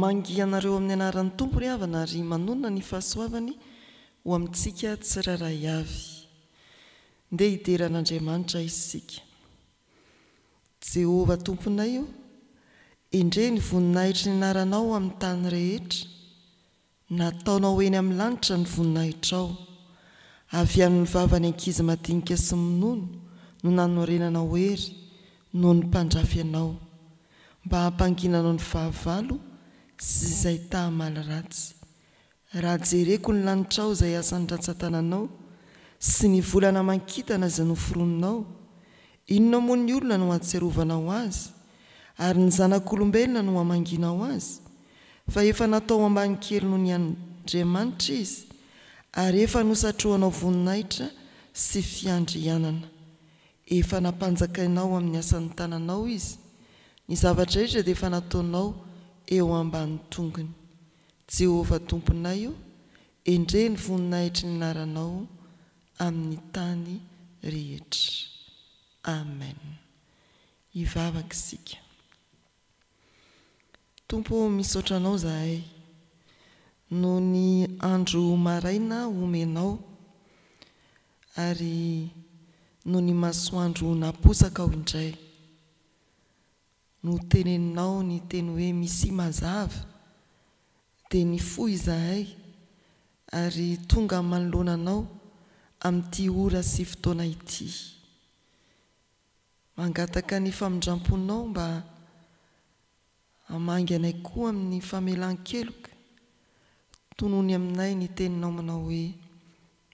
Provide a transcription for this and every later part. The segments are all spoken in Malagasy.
Mamangy anareo amin'ny anaran'ny Tompo ry havana ary manonona ny fahasoavany ho amintsika tsirairay avy. Ndeha hidera an'Andriamanitra isika. Jehovah Tomponay o, endrey ny voninahitry ny anaranao amin'ny tany rehetra. Nataonao eny amin'ny lanitra ny voninahitrao. Avy amin'ny vavan'ny ankizy madinika sy minono no nanorenanao hery noho ny mpandrafy anao, mba hampanginanao ny fahavalo sy izay ta hamaly ratsy. Raha jereko ny lanitrao izay asan'ny rantsantananao, sy ny volana aman-kintana izay noforoninao, inona moa ny olona no hahatsiarovanao azy, ary ny zanak'olombelona no hamangianao azy? Fa efa natao ambany kely noho ny Andriamanitra izy, ary efa nosatrohanao voninahitra sy fiandrianana. Efa nampanjakainao amin'ny asan'ny tananao izy, ny zavatra rehetra dia efa nataonao eo ambany tongony. Jehovah Tomponay ô, endrey ny voninahitry ny anaranao amin'ny tany rehetra. Amen. Hivavaka isika. Tompo ô, misaotra Anao izahay noho ny andro maraina omenao ary noho ny masoandro naposakao indray. Noteneninao ny teny hoe misia mazava dia nifoha izahay ary tonga manoloana Anao amin'ity ora sy fotoana ity. Mangataka ny famindramponao mba hamangy anay koa amin'ny famelan-keloka. Tonony aminay ny teninao manao hoe,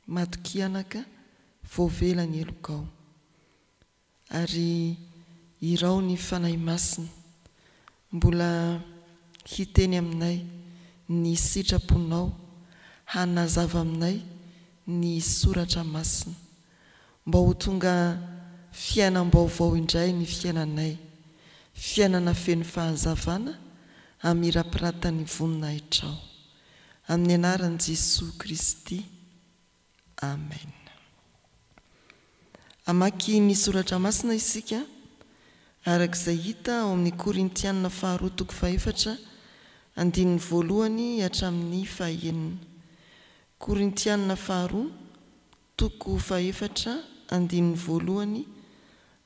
Matokia anaka, voavela ny helokao. Ary iraho ny Fanahy Masina mbola hiteny aminay ny sitraponao, hanazava aminay ny Soratra Masina, mba ho tonga fiainam-baovao indray ny fiainanay, fiainana feno fahazavana hamirapiratan'ny voninahitrao. Amin'ny anaran'i Jesoa Kristy. Amen. Hamaky ny soratra masina isika araka izay hita ao amin'ny Korintiana faharoa toko fahefatra andininy voalohany hatramin'ny fahenina. Korintiana faharoa toko fahefatra andininy voalohany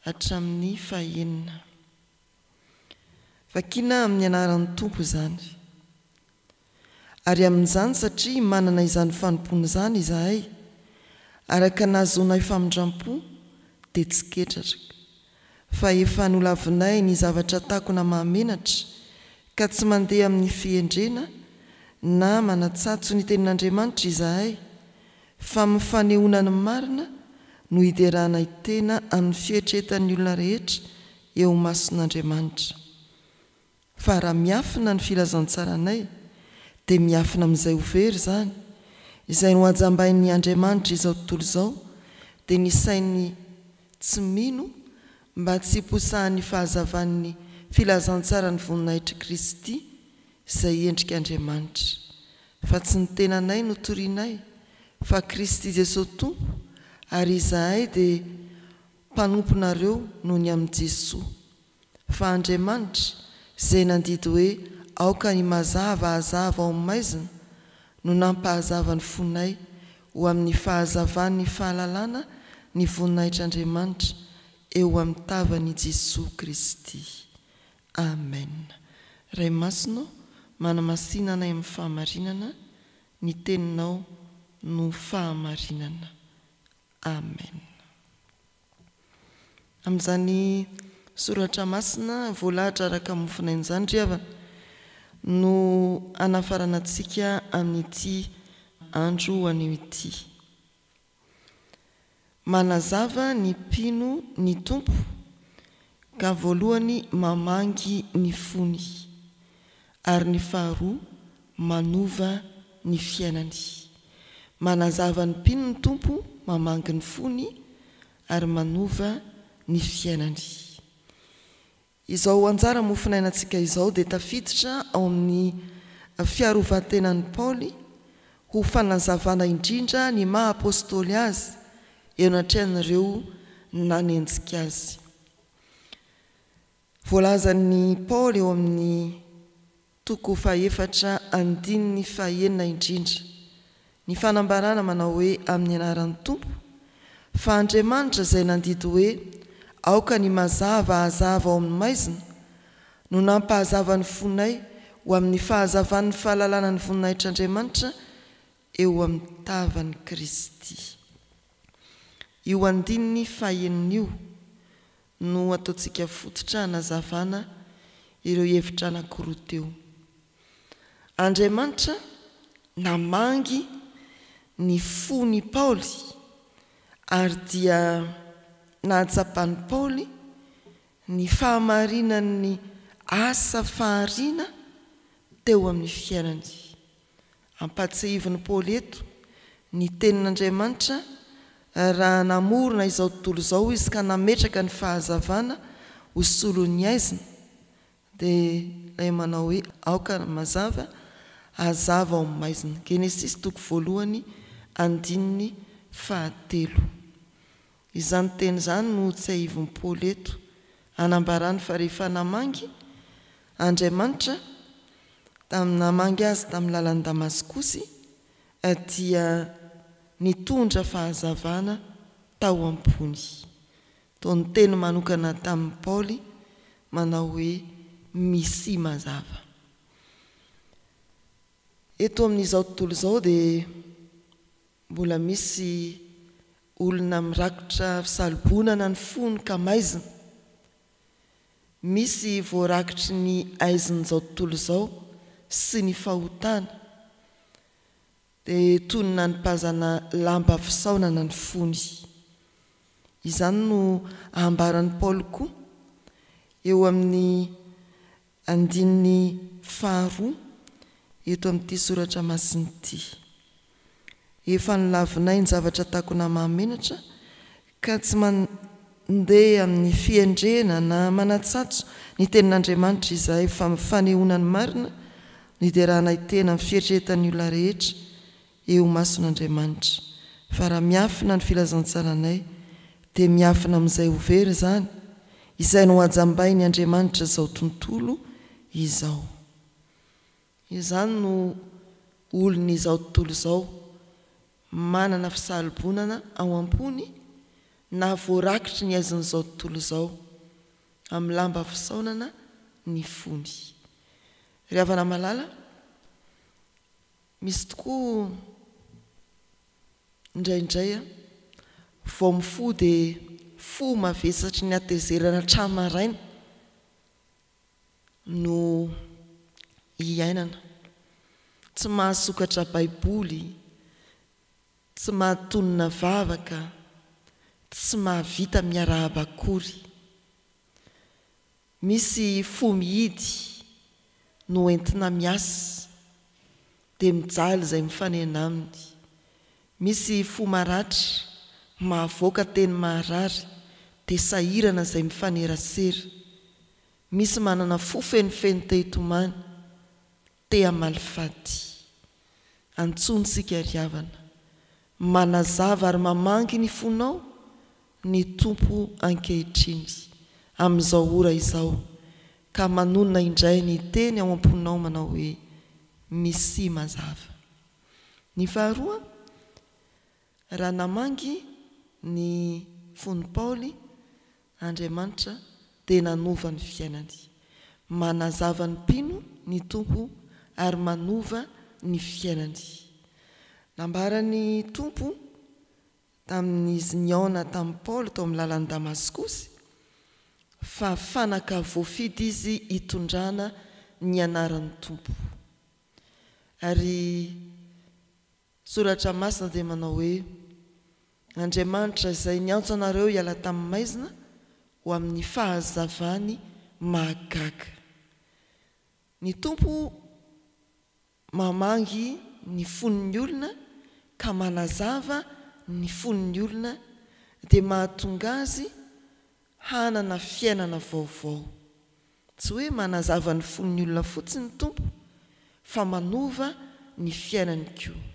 hatramin'ny fahenina. Vakina amin'ny anaran'ny Tompo izany. Ary amin'izany satria manana izany fanompoana izany izahay, araka nahazoanay famindram-po, dia tsy ketraka, fa efa nolavinay ny zavatra takona mahamenatra, ka tsy mandeha amin'ny fihendrena na manatsatso ny tenin'Andriamanitra izahay, fa amin'ny fanehoana ny marina no hideranay tena amin'ny fieritreretan'ny olona rehetra eo imason'Andriamanitra. Fa raha miafina ny filazantsaranay, dia miafina amin'izay ho very izany, izay nohajambain'ny Andriamanitra izao tontolo izao, dia ny sain'ny tsy mino, mba tsy hiposahan'ny fahazavan'ny filazantsaran'ny voninahitr'i Kristy, izay endrik'Andriamanitra. Fa tsy ny tenanay no torianay, fa Kristy Jesoa Tompo, ary izahay dia mpanomponareo noho ny amin'i Jesoa. Fa Andriamanitra, izay nandidy hoe aoka ny mazava hazava ao amin'ny maizina, no nampahazava ny fonay ho amin'ny fahazavan'ny fahalalana ny voninahitr'Andriamanitra eo amin'ny tavan'i Jesoa Kristy. Amen. Ray Masina ô, manamasina anay amin'ny fahamarinana, ny Teninao no fahamarinana. Amen. Amin'izany soratra masina voalahatra araka ny mofonaina izany ry havana no hanafarana antsika amin'ity andro anio ity. Manazava ny mpino ny Tompo ka voalohany mamangy ny fony ary ny faharoa manova ny fiainany. Manazava ny mpino ny Tompo mamangy ny fony ary manova ny fiainany. Izao anjara mofonainantsika izao dia tafiditra ao amin'ny fiarovantenan'i Paoly ho fanazavana indrindra ny maha apostoly azy eo anatrehan'ireo nanenjika azy. Voalazan'i Paoly eo amin'ny. toko fahefatra andininy fahenina indrindra ny fanambarana manao hoe amin'ny anaran'ny Tompo, fa Andriamanitra izay nandidy hoe aoka ny mazava hazava ao amin'ny maizina no nampahazava ny fonay ho amin'ny fahazavan'ny fahalalana ny voninahitr'Andriamanitra eo amin'ny tavan'i Kristy. Io andininy fahenina io no ataontsika fototra hanazavana ireo hevitra anankiroa teo. Andriamanitra namangy ny fon'i Paoly ary dia nahatsapan'i Paoly ny fahamarinan'ny asa fahariana teo amin'ny fiainany. Ampahatsiahivin'i Paoly eto ny tenin'Andriamanitra raha namorona izao tontolo izao izy ka nametraka ny fahazavana ho solon'ny haizina, dia ilay manao hoe aoka ny mazava hazava ao amin'ny maizina. Genesisy toko voalohany andininy fahatelo. Izany teny izany no tsiahivin'i Paoly eto, anambarany fa rehefa namangy Andriamanitra, tamin'ny namangy azy tamin'ny lalan'i Damaskosy, dia nitondra fahazavana tao am-pony. Toa niteny manokana tamin'i Paoly manao hoe Misia mazava. Eto amin'izao tontolo izao dia Mbola misy olona mirakotra fisalobonana ny fony ka maizina. Misy voarakitry ny aizin'izao tontolo izao sy ny fahotana. Dia toy ny nanipazana lamba fisaonana ny fony. Izany no ambaran'i Paoly koa eo amin'ny Andininy faharoa eto amin'ity soratra masina ity. Efa nolavinay ny zavatra takona mahamenatra ka tsy mandeha amin'ny fihendrena na manatsatso ny tenin'Andriamanitra izahay fa amin'ny fanehoana ny marina no ideranay tena amin'ny fieritreretan'ny olona rehetra eo imason'Andriamanitra. Fa raha miafina ny filazantsaranay, dia miafina amin'izay ho very izany, izay nohajambain'ny Andriamanitra izao tontolo izao. Izany no olon'izao tontolo izao, manana fisalobonana ao am-pony na voarakitry ny haizin'izao tontolo izao, amin'ny lamba fisaonana ny fony. Ry havana malala, Misy tokoa indraindray vao mifoha dia fo mavesatry ny hatezerana hatramin'ny maraina no iainana. Tsy mahasokatra baiboly, tsy mahatonona vavaka, tsy mahavita miarahaba akory. Misy fo mihidy no entina miasa dia mijaly izay mifanena aminy. Misy fo maratra mahavoaka teny maharary dia sahirana izay mifanerasera. Misy manana fo fenofeno te hitomany, te hamaly faty. Antsoiny isika ry havana. Manazava ary mamangy ny fonao ny Tompo ankehitriny, amin'izao ora izao, ka manonona indray ny teny ao am-ponao manao hoe, Misia mazava. Ny faharoa, raha namangy ny fon'i Paoly Andriamanitra dia nanova ny fiainany. Manazava ny mpino ny Tompo ary manova ny fiainany. Nambaran'ny Tompo tamin'izy nihaona tamin'i Paoly tao amin'ny lalan'i Damaskosy fa fanaka voafidy izy hitondrana ny anaran'ny Tompo. Ary Soratra Masina dia manao hoe, Andriamanitra izay niantso anareo hiala tamin'ny maizina ho amin'ny fahazavany mahagaga. Ny Tompo mamangy ny fon'ny olona ka manazava ny fon'ny olona dia mahatonga azy hanana fiainana vaovao. Tsy hoe manazava ny fon'ny olona fotsiny ny Tompo fa manova ny fiainany koa.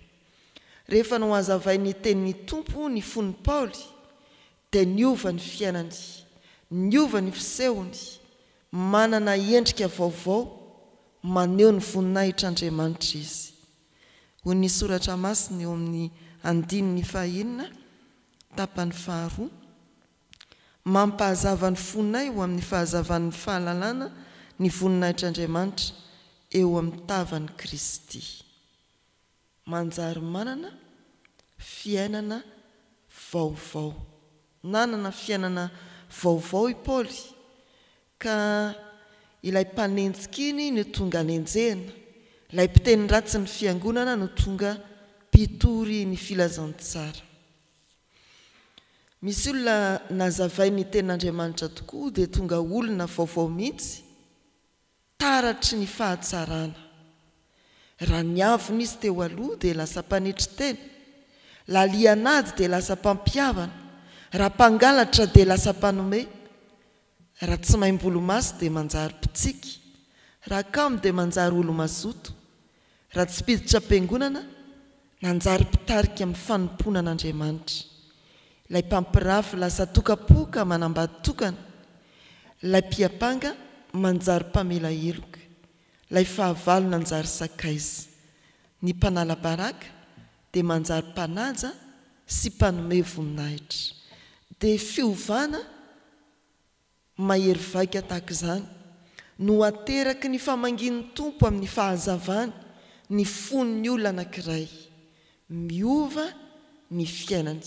Rehefa nohazavain'ny tenin'ny Tompo ny fon'i Paoly dia niova ny fiainany, niova ny fisehony, manana endrika vaovao. Maneho ny voninahitr'Andriamanitra izy. Hoy ny Soratra Masina eo amin'ny andininy fahenina, tapany faharoa, Mampahazava ny fonay ho amin'ny fahazavan'ny fahalalana ny voninahitr'Andriamanitra eo amin'ny tavan'i Kristy. Manjary manana fiainana vaovao. Nanana fiainana vaovao i Paoly, ka ilay mpanenjika iny no tonga nenjehina, ilay mpiteny ratsy ny fiangonana no tonga mpitory ny filazantsara. Misy olona nazavain'ny Tenin'Andriamanitra tokoa dia tonga olona vaovao mihitsy, taratry ny fahatsarana. Raha niavona izy teo aloha dia lasa mpanetry tena, lalian'ady dia lasa mpampihavana, raha mpangalatra dia lasa mpanome, raha tsy maim-bolomaso dia manjary mpitsiky, raha kamo dia manjary olo-mazoto, raha tsy mpiditra am-piangonana nanjary mpitarika amin'ny fanompoana an'Andriamanitra. Ilay mpampirafy lasa tokam-po ka manambady tokana, ilay mpiampanga manjary mpamela heloka, ilay fahavalo nanjary sakaiza. Ny mpanala baraka dia manjary mpanaja sy mpanome voninahitra. Dia fiovana mahery vaika tahaka izany no ateraky ny famangian'ny Tompo amin'ny fahazavany ny fon'ny olona anankiray. Miova ny fiainany.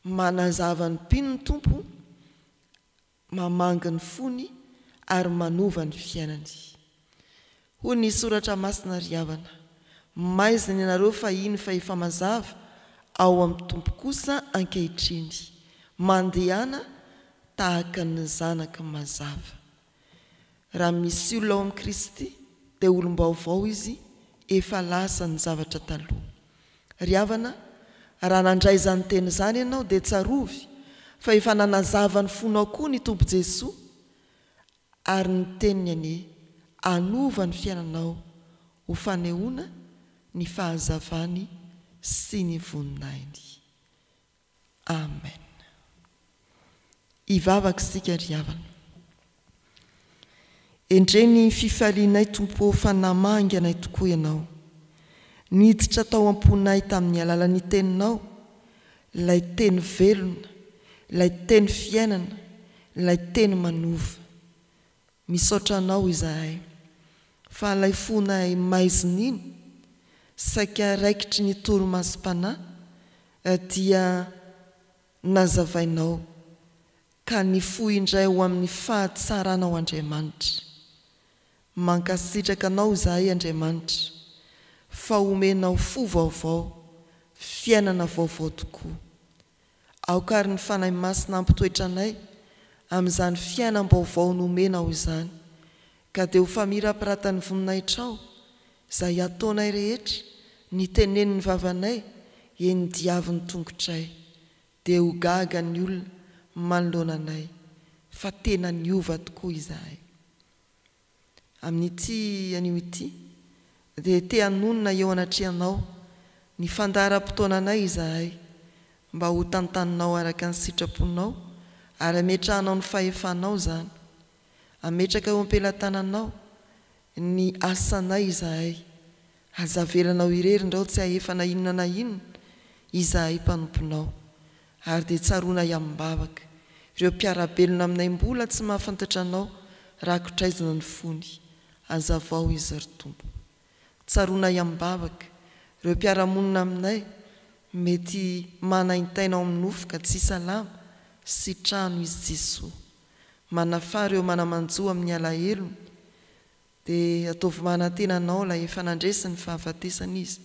Manazava ny mpino ny Tompo, mamangy ny fony ary manova ny fiainany. Hoy ny Soratra Masina, Ry havana, maizina ianareo fahiny fa efa mazava ao amin'ny Tompo kosa ankehitriny. Mandehana tahaka ny zanaky mazava. Raha misy olona ao amin'i Kristy dia olom-baovao izy, efa lasa ny zavatra taloha. Ry havana, raha nandray izany teny izany ianao dia tsarovy fa efa nanazava ny fonao koa ny Tompo Jesoa, Ary ny teniny anie hanova ny fiainanao ho fanehoana ny fahazavany sy ny voninahiny. Amen. Hivavaka isika ry havana. Endrey ny fifalianay Tompo ô fa namangy anay tokoa Ianao. Niditra tao am-ponay tamin'ny alalan'ny Teninao, ilay Teny velona, ilay Teny fiainana, ilay Teny manova. Misaotra Anao izahay fa ilay fonay maizina iny, saika raikitry ny torimasom-panahy, dia nazavainao ka nifoha indray ho amin'ny fahatsaranao Andriamanitra. Mankasitraka Anao izahay Andriamanitra fa omenao fo vaovao, fiainana vaovao tokoa. Aoka ary ny Fanahy Masina hampitoetra anay amin'izany fiainam-baovao nomenao izany, ka dia ho famirapiratan'ny voninahitrao izay ataonay rehetra, ny tenenin'ny vavanay, eny diavin'ny tongotray. Dia ho gaga ny olona manoloana anay fa tena niova tokoa izahay. Amin'ity anio ity dia te hanonona eo anatrehanao ny fandaharam-potoananay izahay mba ho tantaninao araka ny sitraponao ary hametrahanao ny fahefanao izany. Hametraka eo am-pelatananao ny asanay izahay. Aza avelanao irery ndrao tsy hahefa na inona na inona izahay mpanomponao. Ary dia tsaroanay amim-bavaka ireo mpiara-belona aminay mbola tsy mahafantatra Anao rakotraizina ny fony. Hazavao izy ry Tompo. Tsaroanay amim-bavaka ireo mpiara-monina aminay mety manaintaina ao amin'ny nofo ka tsy salama, sitrano izy Jesoa. Manafà ireo mana-manjo amin'ny alahelony. Dia ataovy manantena anao ilay efa nandresy ny fahafatesana izy.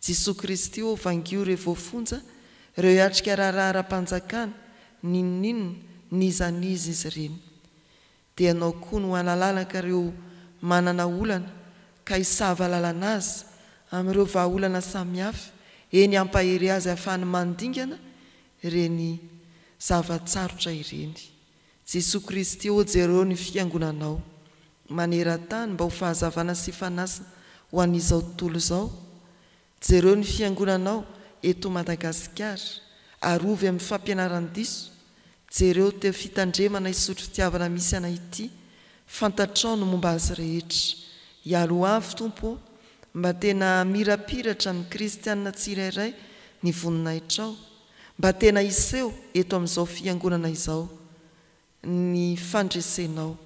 Jesoa Kristy ô vangio ireo voafonja, ireo hiatrika raharaha ara-panjakana, n'inon'inona, n'iza n'iza izy ireny. Dia ianao koa no hanalalaka ireo manana olana ka hisava lalana azy amin'ireo vahaolana samihafa, eny hampahery azy hahafahany mandingana ireny zava-tsarotra ireny. Jesoa Kristy ô jereo ny fiangonanao maneran-tany mba ho fahazavana sy fanasina ho an'izao tontolo izao, jereo ny fiangonanao eto Madagasikara, arovy amin'ny fampianaran-diso, jereo teo fitandremana isotry fitiavana misy anay ity, fantatrao ny momba azy rehetra, Hialoavy Tompo ô, mba tena hamirapiratra amin'ny kristiana tsirairay ny voninahitrao, mba tena hiseho eto amin'izao fiangonana izao ny fandresenao,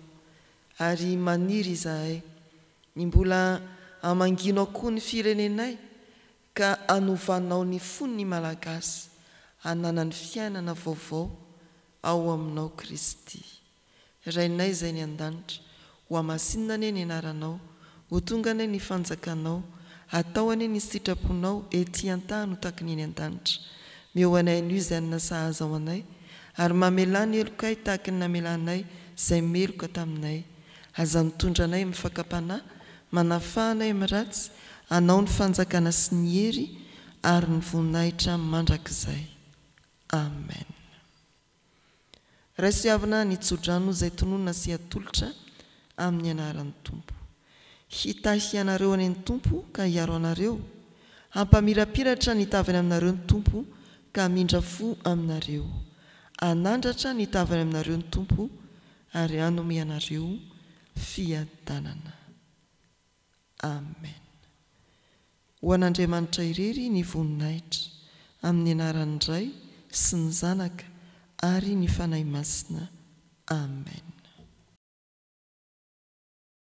ary maniry izahay ny mbola hamangianao koa ny firenenay ka hanovanao ny fon'ny Malagasy hananany fiainana vaovao ao aminao Kristy. Rainay izay any an-danitra, ho hamasinina anie ny anaranao, ho tonga anie ny fanjakanao, atao anie ny sitraponao ety an-tany ho taky ny eny an-danitra. Meo anay anio izay hanina sahaza ho anay, ary mamelà ny helokay tahaky ny namelanay izay meloka taminay. Aza mitondra anay amin'ny fakam-panahy, manafaha anay amin'ny ratsy, Anao ny fanjakana sy ny hery ary ny voninahitra mandrakizay. Amen. Raiso hiavina ny tsodrano izay tononina sy atolotra amin'ny anaran'ny Tompo. Hitahy anareo anie ny Tompo ka hiaro anareo, hampamirapiratra ny tavany aminareo ny Tompo ka hamindra fo aminareo, hanandratra ny tavany aminareo ny Tompo ary hanome anareo fiadanana. Amen. Ho an'Andriamanitra irery ny voninahitra, amin'ny anaran'ny Ray sy ny Zanaka ary ny Fanahy Masina. Amen.